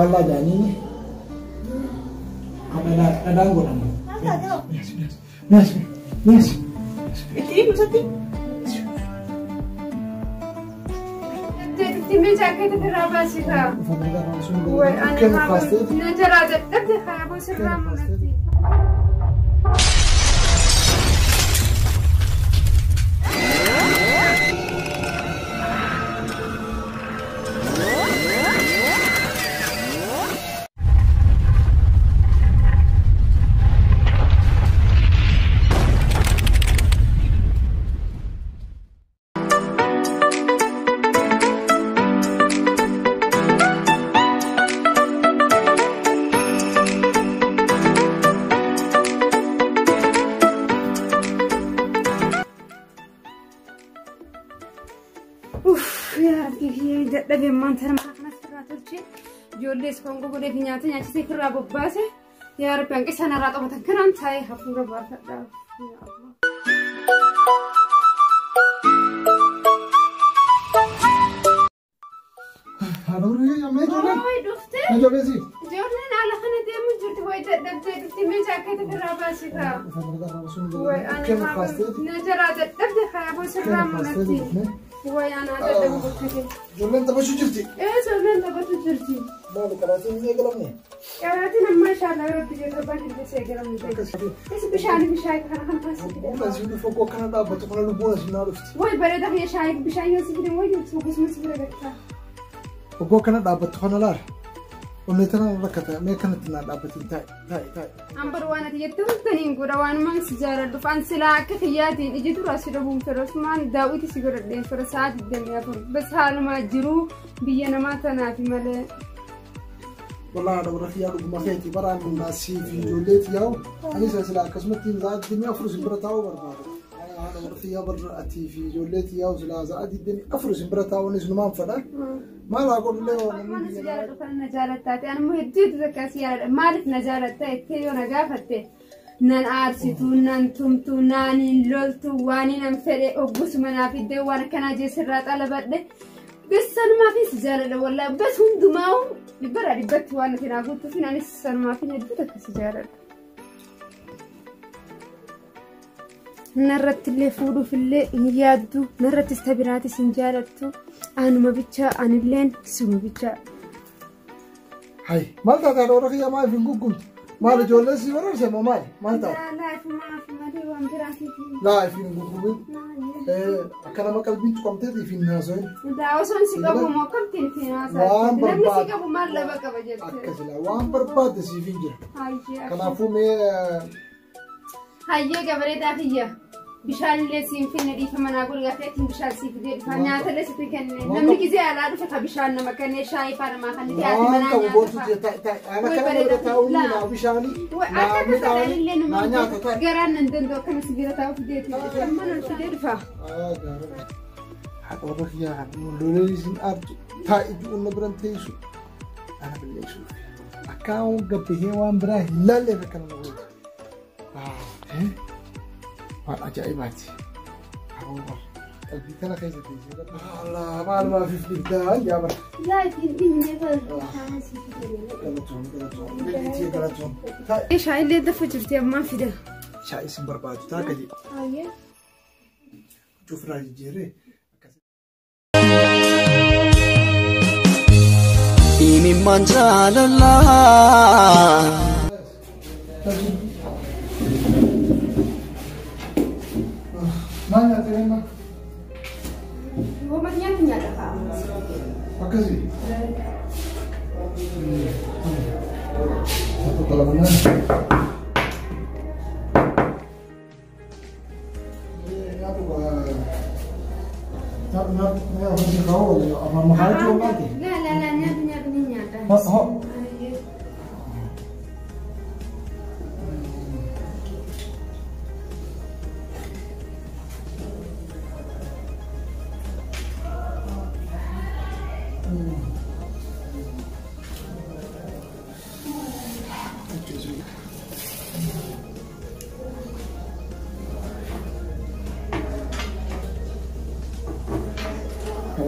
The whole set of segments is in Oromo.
Cuqqaallaa jedhanii dhadhaan godhamu. Mi'aas mi'aas. Itti ibsatti. Dhufti jaakkeetti ofirraa baasita. Way ani na jalaa dadhabde kaaboo sirraa mul'atti. Dadhabee maanta mana kanas irraa tolchee ijoollees kan gogodhee fi nyaata nyaachisee ofirraa bobbaase yaa Rabbi hanqisa narraa qabatan kanaan taa'ee hafuura baafadha. Ijoolleen haala kana deemu jirti wayi dadhabdee dhufti mee jaakkeetti ofirraa baasita. Wayi ani na jalaa dadhabde kaaboo sirraa mul'atti. Way ana dadhabu gochuu. Ijoolleen taphachuu jirti. Ijoolleen taphachuu jirti. Maali qaraatiin hin eegalamne? Qaraatiin amma inshallah yeroo biyya torbaan keessa eegalamne. Is bishaan bishaan kana kan taasise. Asii dhufa koo kana dhaabbatu kana lubbuun asii naa dhufti. Way bareeda kiyya shaayii bishaan yoo si fide way akkasumas si bira galcha. Oggoo kana dhaabbattu kana laala. Onnee tana rakkata mee kanatti naa dhaabbatin taa'i taa'i taa'i. Ambar waan ati jettu taniin godha waanumaan si jaaladhuuf an silaa akka kiyyaatiin iji dura si dhabuun fedha osumaan daawwiti si godhadheen fedha sa'a 24 bas haalumaa jiruu biyya namaa tanaafi malee. Wallaahi haadha warra kiyyaa dhuguma keeti baraan sii fi ijoolleeti yaa'u anis silaa akkasumatti sa'a 24 isin bira taa'uu barbaada. Haadha warra kiyyaa barra atii fi ijoolleeti yaa'u silaa sa'a 24 isin bira taa'uu anis numaan fedha. Maal haa godhullee waan namni biyya namaa. Na jaalattaate ani immoo hedduutu takka si jaaladha maaliif na jaalatta jettee yoo na gaafatte nan aarsitu nan tumtu naan hin loltu waan nan fedhe oggusuma naaf iddoo waan akkanaa jeessirraa xalabadhe bes sanumaaf si jaaladha wallaahi bes hundumaa dhibbarraa dhibbatti waan ati naa guutuuf anis sanumaaf hedduu takka si jaaladha. Narratti illee fuudhuuf illee hin yaaddu narrattis tabiraatis hin jaalattu anuma bicha anilleen suma bicha. Hai maal taate haadha warra kiyyaa maaliif hin guggumtu? Maal ijoolleen si bararse moo maali? Maal taate? Laa ifiin hin guggumin. Akka nama qalbiin tuqamteeti ifiin hin haasa'in. Osoon si qabu moo akkamtiin ifiin haasa'in? Namni si qabu maal laba qaba jette? Akkasila waan barbaadde siif hin jira. Kanaafuu mee Hayyee gabareedaa kiyya bishaan illee siin finne dhiifa manaa godhu gaafeetiin bishaan sii fidee dhufa nyaata illee sitti kenne namni gizee alaa dhufe ka bishaan nama kenne shaayii faa namaa kan itti haati manaa nyaata faa. Ana kana bira taa'uun naa bishaanii naa midhaanii naa nyaata taa'e. Garaan nan danda'u akkana si bira taa'u fideeti mana fidee dhufa. Haadha warra kiyyaa kana lolee isin aartu taa'i ji'uun na biran teessu ana balleessu akka gabbahee waan biraa hin laalleef akkana na goota. Waan ajaa'ibaati. Qalbii kana keessa teessee Allah maal maafif dhibdaa yaa bara. Laa ittiin dhinnee Galatoon galatoon liliitii galatoon. Shaayillee dafa jirti ammaa fida. Shaayii sin barbaadu taa gaji. Cufiraa jijjiirree. Imimmaan jaalalaa. Maal nyaata deema? Wama nyaata nyaata fa'a. Akkasii? Satu talamanaan. Nyaatu nyaatu nyaatu hojii kaa'u afaan makaraa jiru maati? La la la nyaatu nyaatu ni nyaata. Ho.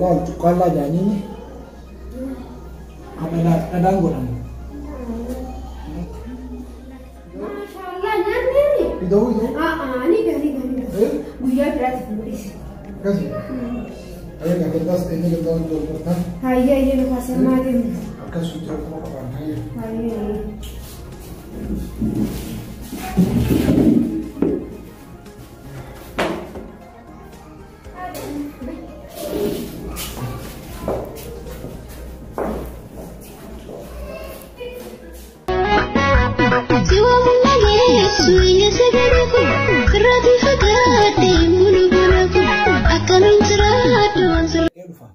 Laal cuqqaallaa jedhanii Dhadhaan godhamu. Maashaallah nyaanni. Ida'uu ida'uu. Ni gaarii gaarii. Guyyaa biraatiif nu dhiisi. Akkasii. Ayyee gandaas ta'ee gandaa wal bartaan. Hayyee hayyee nufaas ammaa deemna. Akkasii tokko qabaan hayyee. Hayyee. Dhufa.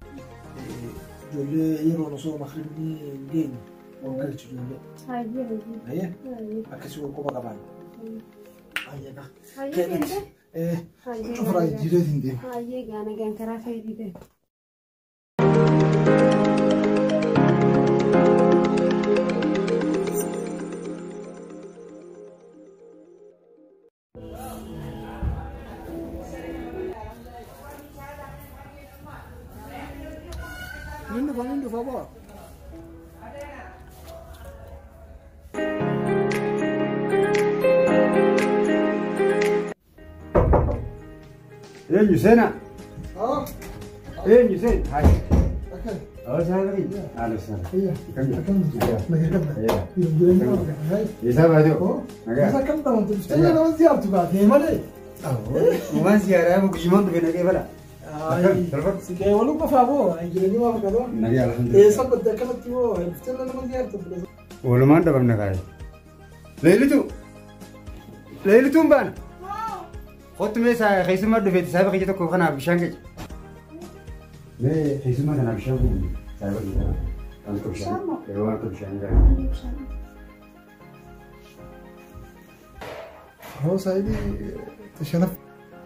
Ijoollee yeroo osoo makribni hin geenye ol galchi ijoollee. Hayyee. Hayyee akkasii wal quba qabaan. Hayyee gaa. Hayyee. Cufuraa jijjiireetiin deema. Hayyee gaana gaan karaa fayyadii deema. Inni dhufa inni dhufa boo. Eenyu seenaa? Haa. Eenyu seen? Hayi. Akkam. Awwa saalaqii. Haala saala. Hayyee. Akkam jirtu? Akkam jirtu? Nagaa qabda. Hayyee. Jireenya nama gahaa. Eessaa baatee? Hoo. Nagaa. Isa akkam ta'an turte nama ziyaartu baatee malee. Uumaan ziyaaraa guyyumaan dhufe naqee bala. Siqee walum qofaa boo jireenya nama qaba. Nagaa alhamdulillah. Eessa badde akkanatti boo dhuftee nama ziyaartu fudhata. Walumaan dhabamna kaaye. Leelituu. Leelituun baana. Kottu mee keessummaa dhufeeti saayiba kiyya tokko kanaaf bishaan qaci. Mee keessummaa kanaaf bishaan fuudhi. Saayiba kiyya kanaaf. Waan akka bishaan. Yeroo waan akka bishaan gaarii. Hawaa saayibii tashanaf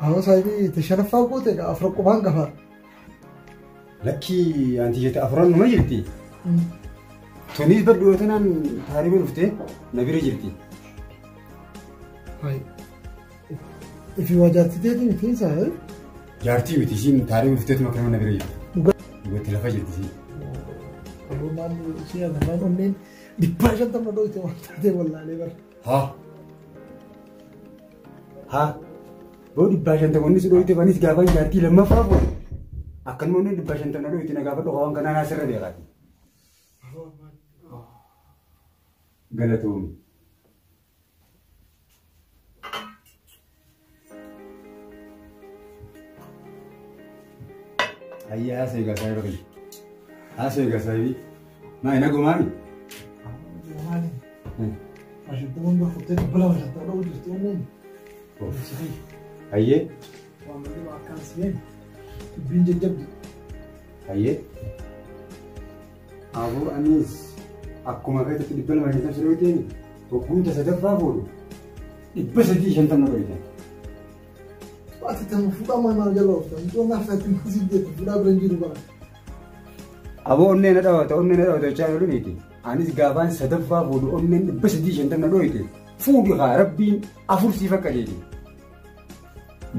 hawaa saayibii tashanaffaa goote egaa afur qubaan qaba. Lakkii anti jette afuran numa jirti. Tunis bar dhiyoo tanaan taariba dhuftee na bira jirti. Hayi. Ifi waa jaartii teetii miti isaa? Jaartii miti ishiin taariba dhufteetuma akkanuma na bira jirti. Dhugatti lafa jirti ishiin. Maal ishee agarraan onneen 150 dhooyte waan taatee wallaalee bara. Haa. Haa. Boo 150 inni si dhooyte anis gaafa jaartii lammaffaa fuudhe. Akkanuma inni 150 dhooyte na gaafa dhugaa waan kanaa naa sirra beekaati. Galatoomi. Hayya haasa'e egaa saayiba kiyya. Haasa'e egaa saayibii. Maa hin hagumaami? Maali? Ashantaman bira kuttee 250 dhoohu jirti onneen. Hayyee. Waan malee akkaan siyeen dubbiin jajjabdi. Hayyee. Aboo anis akkuma feetetti 250 si dhooyteeni waggoota sadaffaa fuudhu 350 dhooyte. Ati tan fuudhaa maal jala oofta? Mucoo naaf taati masii jettu fuudhaa bira hin jiru bara. Aboo onnee na dhawata onnee na dhawata jechaa oolu miti. Anis gaafaan sadaffaa fuudhu onneen 350 na dhooyte. Fuudhi haa rabbiin afur siif akka jeeti.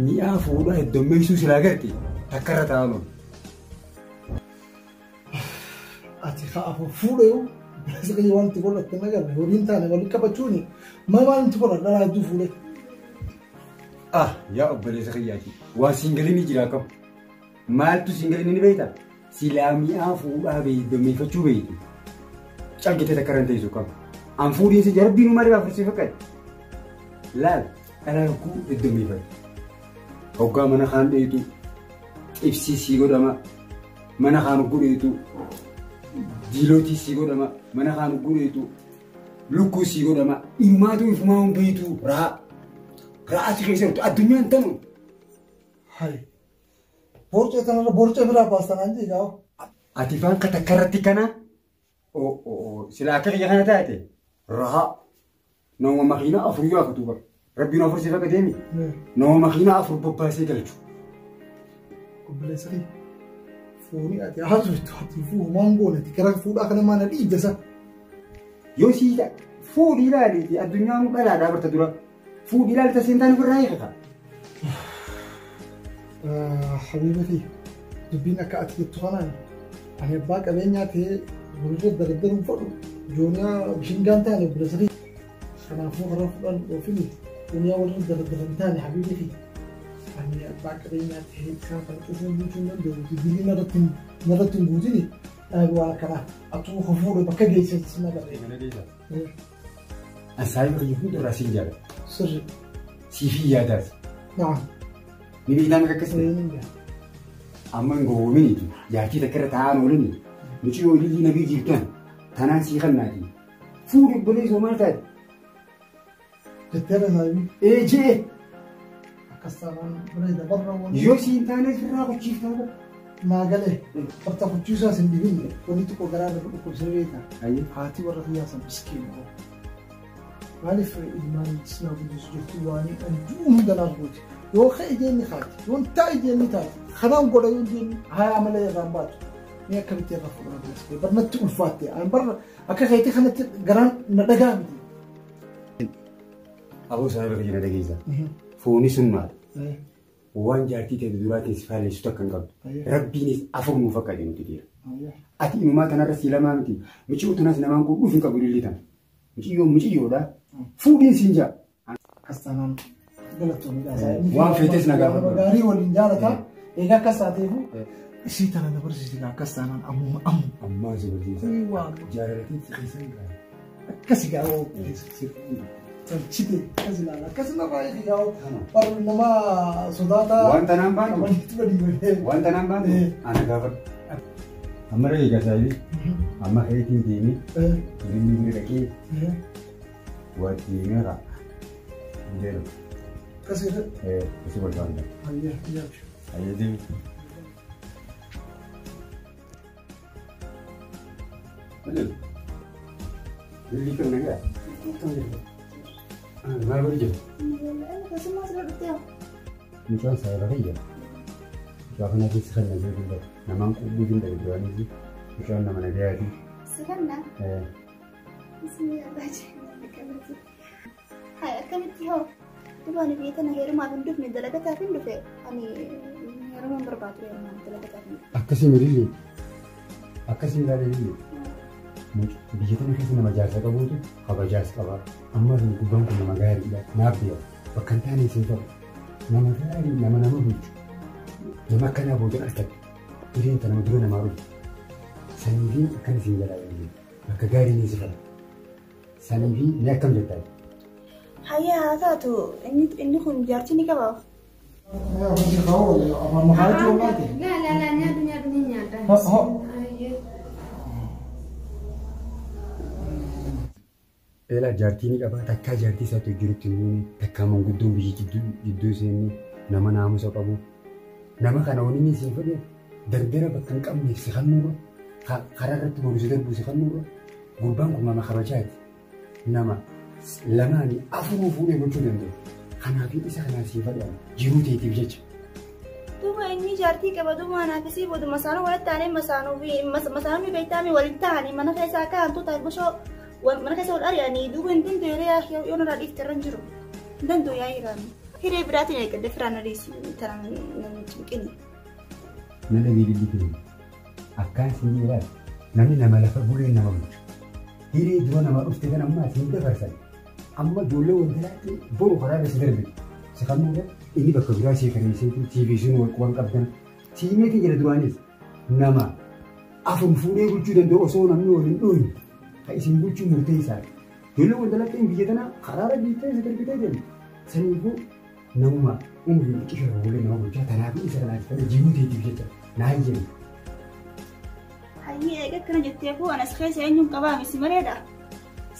Mi'aa fuudhaa heddummeessuu silaa garte takkarra taa'an oolu. Ati haa afur fuudhe yoo bilisa kiyya waan itti godhatte na garre horiin taane walitti qabachuuni maal maal itti godha dhalaa hedduu fuudhe. Ah yaa obboleessa kiyyaati waan siingalii ni jira akkam maaltu siingalii ni beektaa silaa mi'aa fuudhaa heddummeeffachuu beektu calqitee takka irra hin teessu qaba. An fuudhiinsi jarbiin uumaa afur si fakkaate laal dhalaa lukkuu heddummeeffate. Hoggaa mana kaan dheetu ibsii sii godhama mana kaan gureetu diilootii sii godhama mana kaan gureetu lukkuu sii godhama imaatu ifumaa hin beektu raa raati keessa jirtu addunyaan tanu. Hayi. Borcee tanarra borcee biraa baastan an jeegaa. Ati faan ka takka irratti kana silaa akka kiyya kana taate rahaa nama makiinaa afur yoo afatu bara rabbiin afur si fakka deemi nama makiinaa afur bobbaasee galchu. Obboleessa kiyya fuunii ati haasoftu ati fuumaan goonati gara fuudhaa kana maana dhiibda isa. Yoo sii fuudhii ilaaliiti addunyaan dhalaadhaa barta dura fuudhii ilaalta seentaan ofirraa hiikata. Habiibati dubbiin akka ati jettu kanaan ani abbaa qabeenyaa ta'ee Walirra dardaruun fadhu jooniyaa bishingaan taane obboleessa kiyya. Kanaafuu karaa fudhan oofini jooniyaa walirra dardaran taane habiibi kiyya. Ani abbaa qabeenyaa ta'ee isaan kana cufuun bulchuu hin danda'u. Dilii narratti hin guutini dhaabi waan akkanaa. Atuma ka fuudhe bakka geesse sin agarre. An saahiba kiyya hunda irraa siin jaalladha. Sirri. Siifii yaadaas. Naam. Ni beektaa miti akkas ta'e. Amma hin gowwoominiiti. Jaartii takka irra taa'aan oolini. Mucayyoo ilillii nabii jirtan tanaan sii kannaati. Fuudhi obboleessoo maal taate? Jetteera saahibii. Ee jee. Akkas taanaan bareeda barra waan. Yoo siin taane sirraa kuchiiftaa bara. Naa galee bakka kuchiisaa sin dhibinne wanni tokko garaa lafa dhukkubsee beektaa. Haati warra kiyyaa san miskiina. Maaliif ilmaan sinaa guddisu jirtu waan anjuu hunda naaf gooti. Yoo ka'e jeenni kaati, yoo taa'e jeenni taati, kanaan godha yoo jeenni hayaa malee irraan baatu. Ni akkamitti irra fuudhan obboleessa kee bar natti ulfaatte. Ani bar akka keetii kanatti garaan na dhagaa miti. Aboo saahiba kiyya na dhageessa. Fooni sun maali? Waan jaartii ta'e duraatiin si faalleessu takka hin qabdu. Rabbiinis afur nuuf akka deemtu dhiira. Ati inumaa tanarra si lamaa miti. Miciyoo tanas namaan kun dhufu hin qabu ilillii tana. Miciyyoon miciyyoodha. Fuudhiin siin jaa. Akkas taanaan galatoomidha. Waan feetes na gaafadhu. Gaarii waliin jaalata. Egaa akkas taateefu isii tana na barsiisi akkas taanaan ammuma amma. Ammaa si barsiisa. Waan Jaalalatiin si keessa hin gaafadhu. akkasi gaa'oo tolchite akkas ilaala akkas narraa eegi gaa'oo barri nama sodaataa. Waan tanaan baantu. Walitti badii malee. Waan tanaan baantu ana gaafadhu. Amma egaa saayibii amma keetiin deemee ilillii bira dhaqee waa deemee raa. Jedhu. Akkas irra. Asi barbaada. Ayyaa ayyaa. Ayyee deemi. Ilillii kan nagaa. Maal godhu jiru? Akkasumas asirra dhuftee Mucaan saayiba kiyya. Mucaa kana keessa kan nagee danda'u. Namaan quuqquu danda'u duraaniis mucaan nama nagayaati. Si kanna. Isin yaadaa jira. Hai akkamitti hoo? Duba ani biyya tana heerumaaf hin dhufne dalagataaf hin dhufe. Ani heeruma hin barbaadu heerumaaf dalagataaf hin dhufe. Akkasii milillee. Akkasii ilaalee illee. Biyya tana keessa nama jaarsa qabuutu kabajaas qaba. Amma gubbaan kun nama gaariidha. Naaf beeka. Bakka hin taane isin qabu. Nama gaarii nama nama bulchu. Nama akkanaa booda argatu. Hireen tana dura namaa dhufu. Saniifi akkan isin jalaa eeyyee. Bakka gaarii ni sifata. Saniifi ni akkam jettaa? Hayyaa haa taatu inni kun jaartii ni qabaa? Hojii kaa'u afaan makaachuu barbaade. Laa laa laa nyaadhu nyaadhu ni nyaadha. Ho. Eelaa jaartii ni qabaa takkaa jaartii isaatti jirutti hin buune takkaa manguddoon biyyi jidduu seenne nama naamusa qabu. Nama kana wani inni siin fedhe dardara bakka hin qabneef si kennuurra karaa irratti boru si darbu si kennuurra gurbaan kun nama kabajaati. Nama lamaanii afuruu fuudhee gochuu danda'u. Kanaaf isa kanaa siin fedhan jiruu teetiif jecha. Duuba inni jaartii qaba duuba anaaf isii booda masaanuu walitti taanee masaanuu fi masaanuu beektaami walitti taa'anii mana keessaa akka hantuu taa'e goshoo mana keessa wal ari'anii duuba hin danda'u yeroo yoo narraa dhiifte irra hin jiru. Hin danda'u yaa hiraan. Hiree biraatiin eeggadde firaan ariisi tanaan namni cinqini. Na dhagee billi akkaan siin jedhaan namni nama lafa bulee nama bulchu. Hiree dura nama dhufte kan ammaa siin dabarsan. Amma ijoollee wantalaatti boru karaa irra si darbe. Si kanuudha inni bakka biraa si kaneesseetu TV sun wal quban qabdan. Siimeetiin jira duraanis nama afur fuudhee bulchuu danda'u osoo namni waliin dhooyne. Kan isin bulchuu murteessaadha. Ijoollee wantalaatti biyya tanaa karaa irra biittee si darbitee deemti. Saniifuu namuma umriin xiqqisha fuudhee nama bulchaa tanaaf isa kanaaf fedha jiruu teetiif jecha naa hin Hayyee eega akkana jetteefuu anas keessa eenyuun qabaa misi maleedha.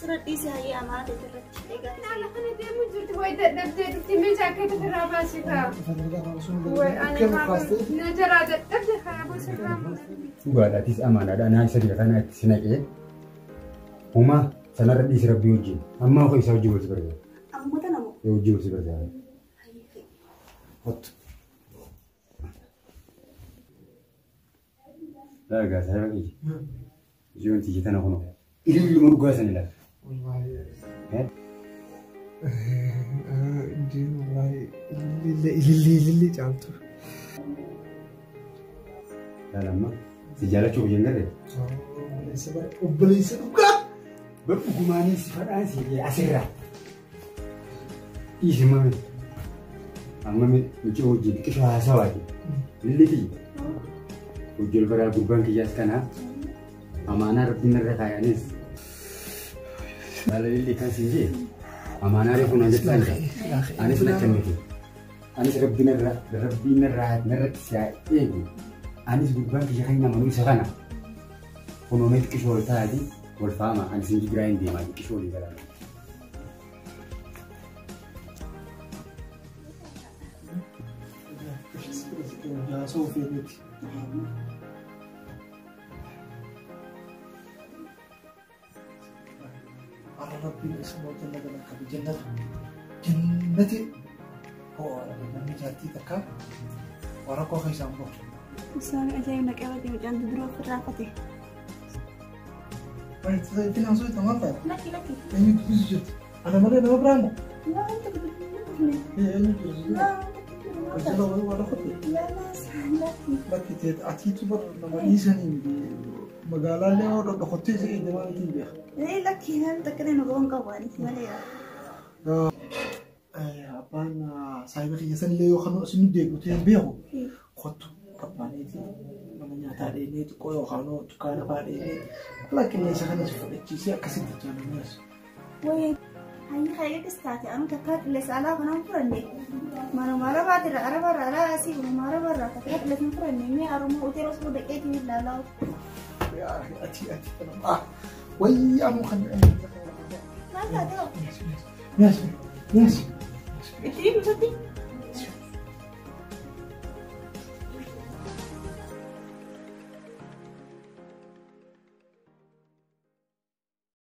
Sirra dhiise hayyee amaana teeti irratti eegaa. Naannoo kana deemuu jirti wayi dadhabdee dhufti mee jaakkeeta irraa baasii kaa. Wayi ani na jalaa dadhabde kaa gosa irraa. Dhugaadhaatis amaanaadha naa isa jira kana itti si naqee homaa sanarra dhiisi rabbii wajjin ammaa hoo isaa wajjin wal si barbaada. Amma tana moo? Wajjin wal si barbaada. Hayyee. Laagaa saayiba kiyya. Ijoon tiyya tana kunoo. Ililluma dhugaa san ilaala. Ililli ililli caaltu. Laala amma si jaalachuuf hin garee. Obboleessa bara obboleessa dhugaa. Bar dhugumaanii si fadhaan si asirraa. Dhiisi mame. Amma mucaa wajjin xiqqishoo haasawaati. Lilliti. Hojii ol baraa gurbaan kiyyaas kanaa amaanaa rabbiin irra kaayaniis. Baala lilli kan siin jee amaanaa reefu naan jettaan jira. Anis na kennite. Anis rabbiin irra rabbiin irraa narratti si haa eegu. Anis gurbaan kiyya kan namanuu isa kana. Kunuunee xiqqishoo ol taa'ati wal faama anis hin biraa hin deemaa xiqqishoo olii galaa. Haasawuu feeteeti. Har'a rabbiin isin jannata lakkabe jannata. Jannati ho'aadha namni jaartii takka rakkoo keessaan bahu. Isaan ajaa'iba naqee qabate mucaan duduroo ofirraa qotee. Ittiin haasoo maal taate? Lakki lakki. Eenyutu bisu jirti? Ana malee nama biraan moo? Laa wanta guddaa. Eenyutu bisu Laa jirti? wanta guddaa. Hojjeta wayii waa lafa ta'e. Laa laa lakki. Lakki ta'e atiitu bar nama dhiisanii magaalaalee yoo dhodhokottee si eegamaa ittiin beeka. Ee lakki namni takka nu qaban qabu anis malee. Abbaan saayiba kiyya sanillee yoo kan isin deebi'u ta'e hin beeku. Kottu qabbaneeti mana nyaataa dheenee xiqqoo yookaan dukkaana fa'aa dheenee ala qilleensa kana si fudhachiisee akkasitti jaalannees. Wayii hayyi hayyi taate anu takkaa qilleensa alaa kanaan furanne manuma arabaatirra arabarra alaa asii manuma arabarra takkaa qilleensa hin furanne mee aruma hoteela osoo dhaqeetiin ilaalaa. Ati ati kana wayii anuu kan Maal taate hoo? Yes, yes. Itti ibsatti.